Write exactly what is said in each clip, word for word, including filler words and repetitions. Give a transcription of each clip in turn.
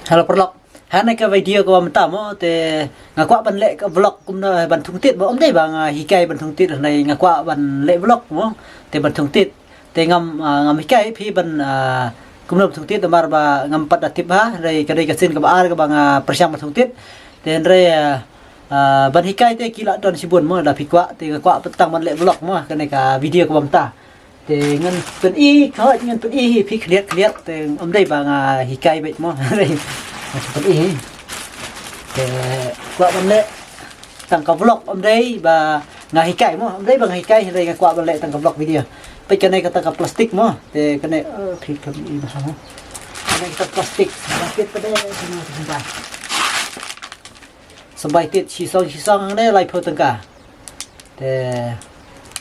Hello paralok. Hangne ka video kaba mynta mo, te nga kwah ban leh ka vlog kumno ban thung tied mo, ym dei ba nga hikai ban thung tied, hangne nga kwah ban leh vlog mo, te ban thung tied. Te ngam, ah, ngam hikai phi ban, ah, kumno ban thung tied namar ba ngam pat da tip ha, hynrei ka dei ka sien kaba ar kaba nga pyrshang ban thung tied. Te hynrei, ah, ah, ban hikai te ki la don shibun mo, lada phi kwah, te nga kwah pat tang ban leh vlog mo, kane ka video kaba mynta. Te ngan pyni, ka hoi ngan pyni hi phi khyndiat khyndiat, te ym dei ba nga hikai beit mo. Ngan pyni hi. Te kwah ban leh tang ka vlog, ym dei ba nga hikai mo, ym dei ba nga hikai, hynrei nga kwah ban leh tang ka vlog video. Peit kane kata ka plastik mo, te kane, eh, phi pyni ba mo. Kane kata plastik, plastik pat de, kane kata. Symbai tied shisong shisong ne laiphew tyngka. Te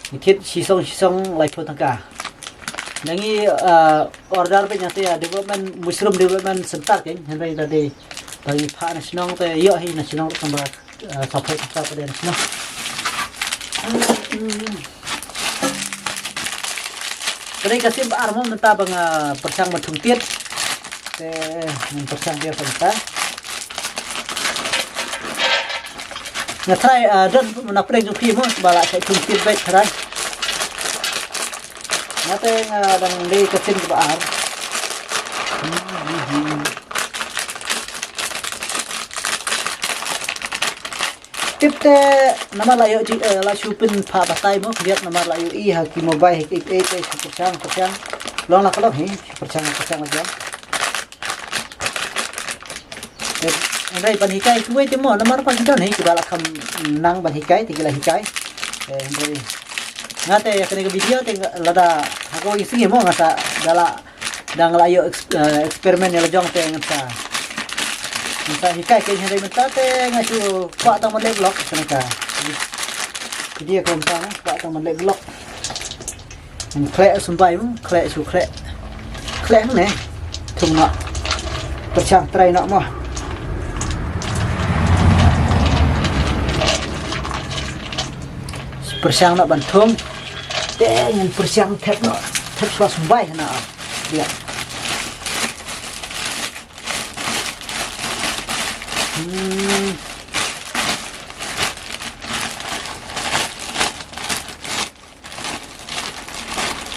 ngi tied shisong shisong laiphew tyngka. Ngi, ah, order beit na te ïa development, Mushroom Development Center kein, hynrei da dei ba ngi phah na shnong te ïoh hi na shnong tang ba, ah, sawphew tyngka pat de na shnong. Ka dei ka sien ba ar mo mynta ba nga pyrshang ban thung tied. Te ngan pyrshang biang mynta. Nga try, ah, don na pdeng jong phi mo ba la shait thung tied beit trai. Nga te nga dang dei ka sien ba ar. Tip te namar la ïoh ji, eh, la shu pynphah batai mo, khyndiat namar la ïohi ha ki mobile ha ki, eh, eh, shu pyrshang, pyrshang. Long la ka long hi, shu pyrshang, pyrshang la jong. Eh, hynrei ban hikai kiwei te mo, namar ba ki don hi kiba la kham nang ban hikai, te ki la hikai. Eh, hynrei nga te ïa kane ka video te lada ha kawei ka sngi mo nga sa da la Dang la ïoh ex-, eh, experiment ïa la jong te ngan sa, ngan sa hikai kein, hynrei mynta te nga shu kwah tang ban leh vlog kane ka video ka mynta, kwah tang ban leh vlog. Ngan khleh symbai mo, khleh shu khleh. Khleh hangne. Thung noh. Pyrshang try noh mo. Pyrshang noh ban thung. Te ngan pyrshang thep noh. Thep shuwa symbai noh. Ïa. Hmm.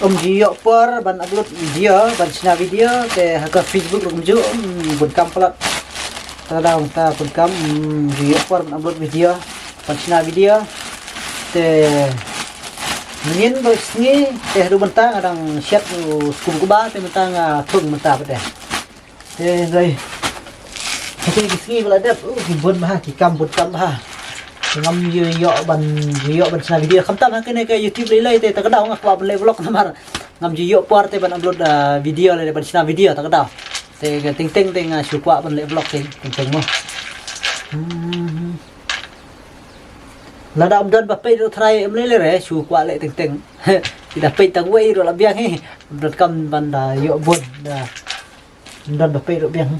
Ym ju ïoh por ban upload video, ban shna video, te ha ka Facebook ruh kumjuh, hmm, bun kam palat. Te lada mynta bun kam, hmm, ju ïoh por ban upload video, ban shna video. Te mynnin ba sngi, te haduh mynta nga dang shet u skum kba, te mynta nga thung mynta pat te. Te dei. Te ki sngi ba la dep, uh, ki bun bha, ki kam bun kam bha. Ngam ju ïoh ban, ju ïoh ban shna video. Khamtam ha kane ka YouTube lei lei te, ta ka daw nga kwah ban leh vlog namar ngam ju ïoh por te ban upload, ah, video lei, ban shna video ta ka daw. Te ka teng teng te nga shu kwah ban leh vlog te, teng teng mo. Hmm. Lada ym don ba peit ruh trai ym lei lei re, shu kwah leh teng teng. Ki da peit tang wei ruh la biang hi. Ym don kam ban da ïoh bun da. Ym don ba peit ruh biang.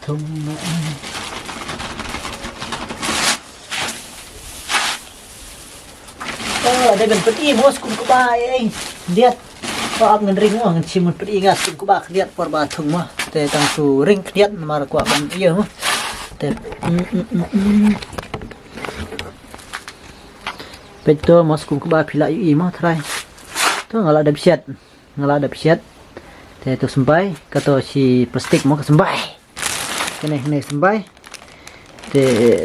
Thung. Oh, dei ban pyni mo skum kba ei. Diat. Ko ap ngan ring mo, ngan shim ban pyni nga skum kba khyndiat por ba thung mo. Te tang shu ring khyndiat namar kwah ban ïa mo. Te, mm, mm, mm, mm. Peit to mo skum kba phi lah ïohi mo trai. To nga lah dep shet. Nga lah dep shet. Te to symbai, kato shi plastik mo ka symbai. Kane, kane symbai. Te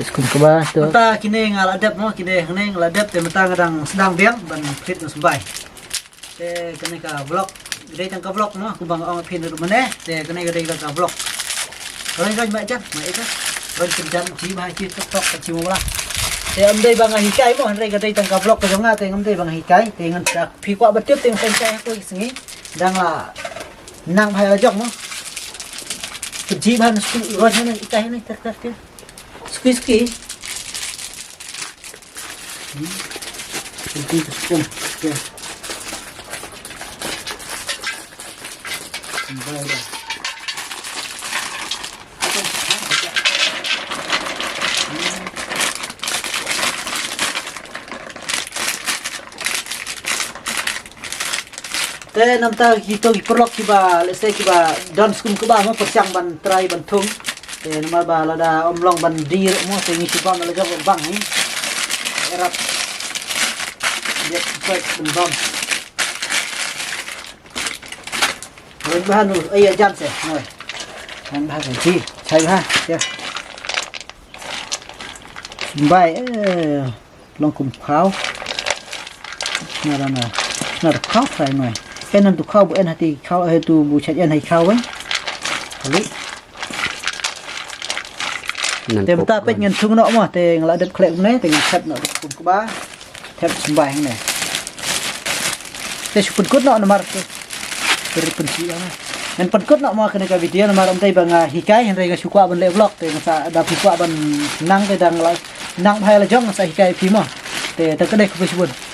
skum kba to. Mynta kine nga lah dep mo, kine hangne nga lah dep te mynta nga dang sdang biang ban peit na symbai. Te kane ka vlog, dei tang ka vlog mo, kumba nga ong phin ruh mynne, te kane ka dei tang ka vlog. Roi roi mai jan, mai jan. Roi pynjan chi ba chi tok tok ka chi mo bla. Te ym dei ba nga hikai mo, hynrei ka dei tang ka vlog ka jong nga, te ngam dei ba nga hikai, te ngan sa phi kwah ba tip te ngan sa hikai ha kawei ka sngi. Dang la nang bha la jong mo. Pynji bha na sku roi na ikai na ter ter ter. Suki suki. Hmm. Penting tu sepung. Okey. Baik dah. Te namar kito ki paralok kiba, let's say, kiba don skum kaba mo pyrshang ban try ban thung. Te namar ba lada ym long ban die mo, te ngi shu bam la jong bang hi. Erap. Dia, kwek ban bam. Ren bahan nu, ai jan se. Noi. Ren bahan se. Ji, chai bahan. Ya. Bai, eh, long kum khau. Na na na. Na khau khai noi. En nan tu khau bu en hati khau, eh, tu bu chai en hai khau, eh. Kali. Te mynta peit ngan thung noh mo, te nga la dep khleh kumne, te ngan thep noh kum kba. Thep symbai hangne. Te shu pynkut noh namar te. Te ri pynsi hangne. Ngan pynkut noh mo kane ka video namar ym dei ba nga hikai, hynrei nga shu kwah ban leh vlog, te nga sa da phi kwah ban nang, te dang la nang bha la jong nga sa hikai phi mo. Te te ka dei khublei shibun.